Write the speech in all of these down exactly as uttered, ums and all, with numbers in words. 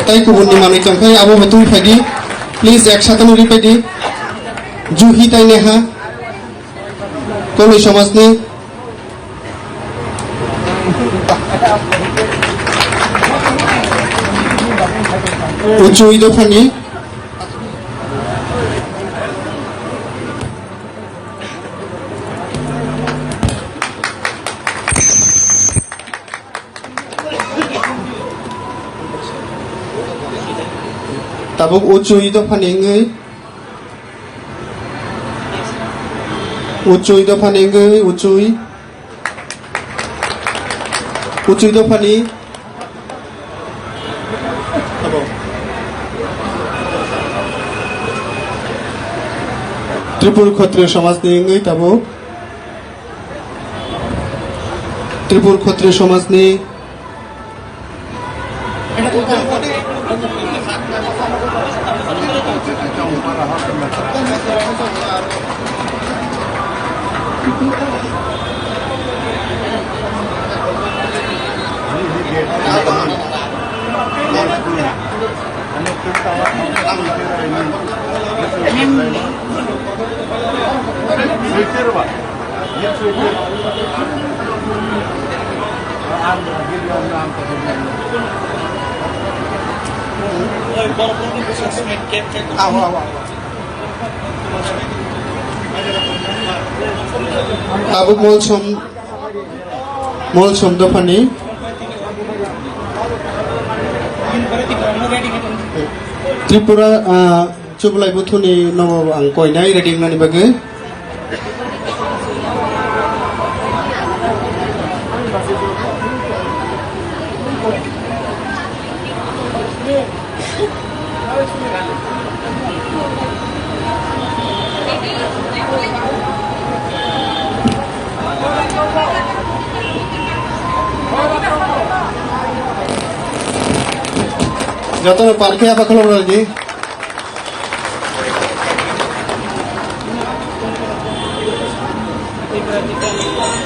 Tei kubunni manwi tongkhe abo bo twi phaidi. Please, ek satano ri phaidi. Juhi tei Neha. Konwi somajni. Uchui dophani. Tabuk Uchui dophani wngwi, Uchui dophani wngwi, Uchui, Uchui dophani. Tripur Khatriya Samajni wngwi tabuk. Tripur Khatriya Samajni. Abo Molsom, Molsom dophani Tripura, ah, Chublai buthuni nogo ang koinai ready wngnani bagwi. Jotono parkhe aba khulumrwdi.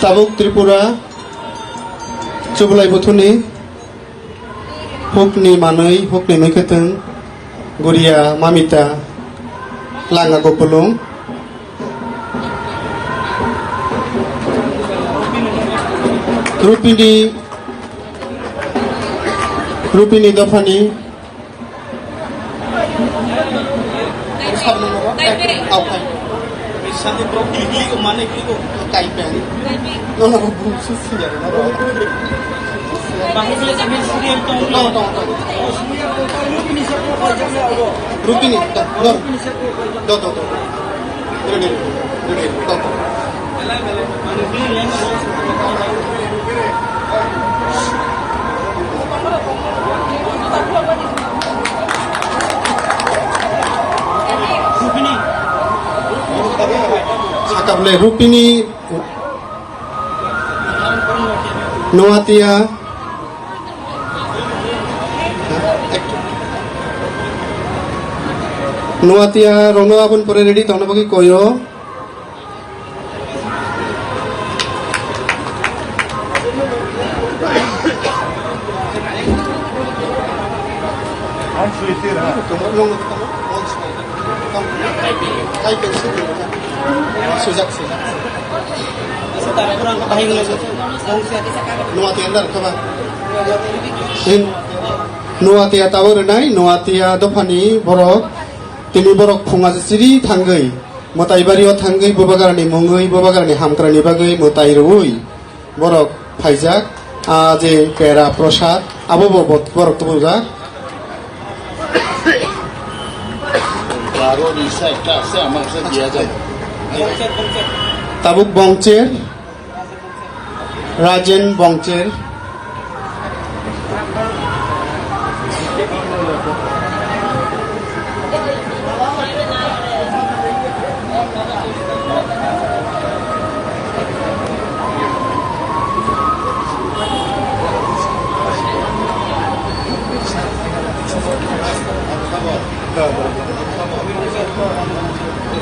Tabuk Tripura Chublai buthuni hukni manwi, hukni mwkhwtwng, Guria, Mamita, Langa Kupulung, Rupini, Rupini dophani. Rupini, do, do, do. Sakable Rupini, Noatia. Noatia rokno aboni pore ready tongna bagwi koyo. Sujak, sujak. Noatia andar kaba. Noatia tabuk rwnai, Noatia dophani borok, tini borok phunga siri thangwi, mwtai bario thangwi, bubagrani mungwi, bubagrani hamkrani bagwi mwtai rwui borok phaijak. A je pera prosad, abo bo bot-, borok tubujak. বারো রিক্সা একটা আছে, আমার কাছে দিয়া যাবে। Tabuk Bongcher, Rajen Bongcher.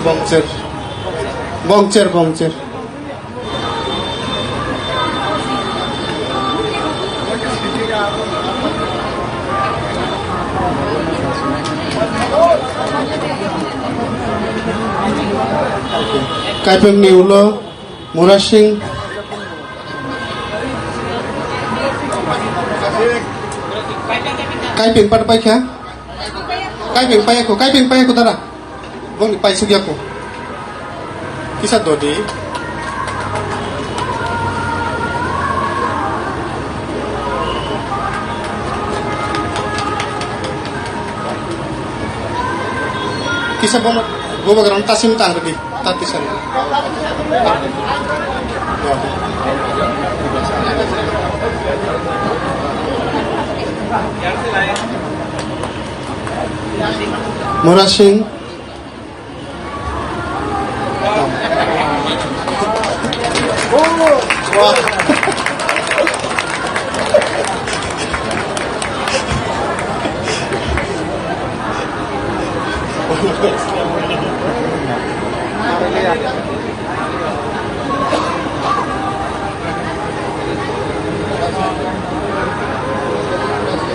Bongcher. Bongcher, Bongcher. Kaipeng ni ulo Murasing. Kaipeng pat paikha. Kaipeng paiya ko, kaipeng paiya ko dara. Boni paisuk ya ko. Kisa dodi. Kisa bono, bobo garam tasim tang rodi, tati sari. Murasing.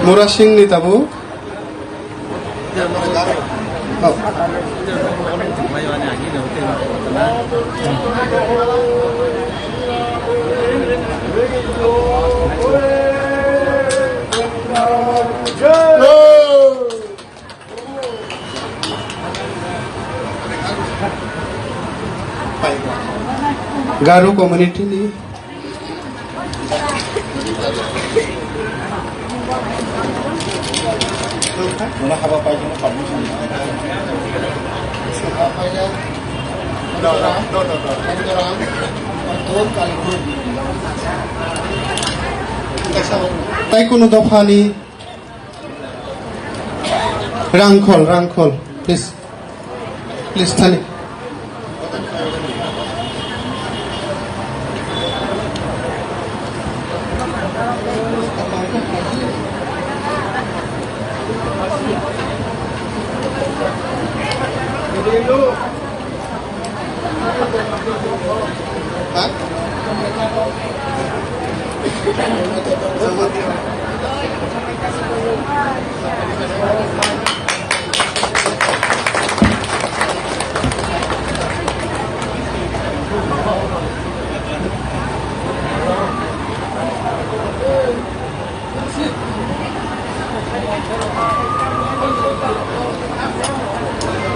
Murasing ni tabuk. Garo community ni. Tai kunu dophani Rangkhol, Rangkhol, please. Please, thani.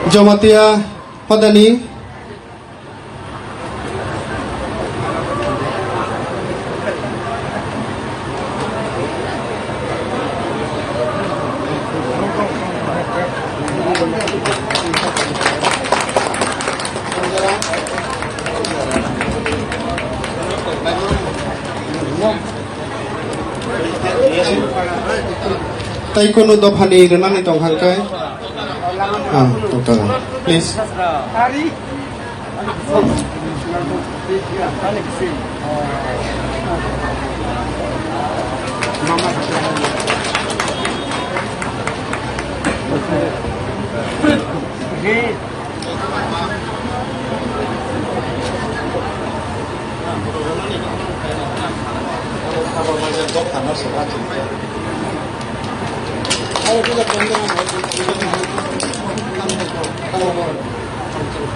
Jamatia hodani. Tai kunu dophani rwnani tong hangkai. Ah, tong tong. Please.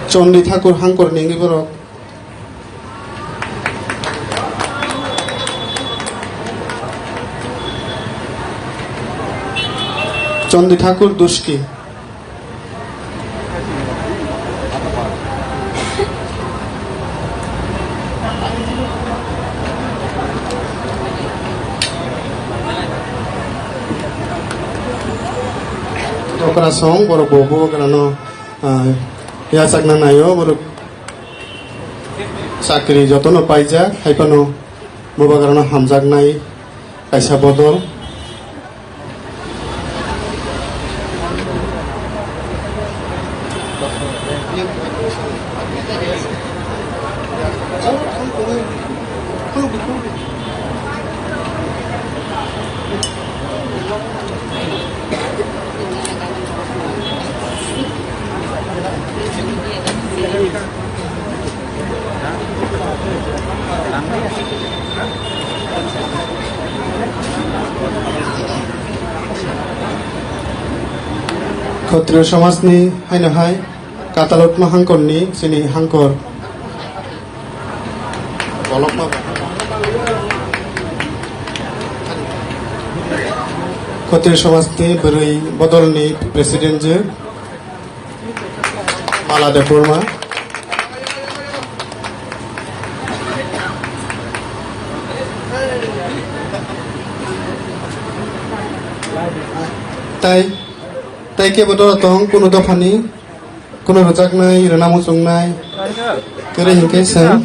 Chondi Thakur Hangkor ni wngwi borok. Chondi Thakur Duski. Okra song borok bo bo grano, ah, yachakna naio borok. Chakri jotono paijak, hai phano bubagrano hamjaknai kaisa bodol. Khatriyo somajni haino hai Katalotma hangkorni chini hangkor Khotri somajni bwrwi bodolni president je Mala Debbarma. Tai, tai kebo doro tong, kunu dophani, kunu rwjaknai, rwna muchungnai. Kwrwi hinkhe chwng.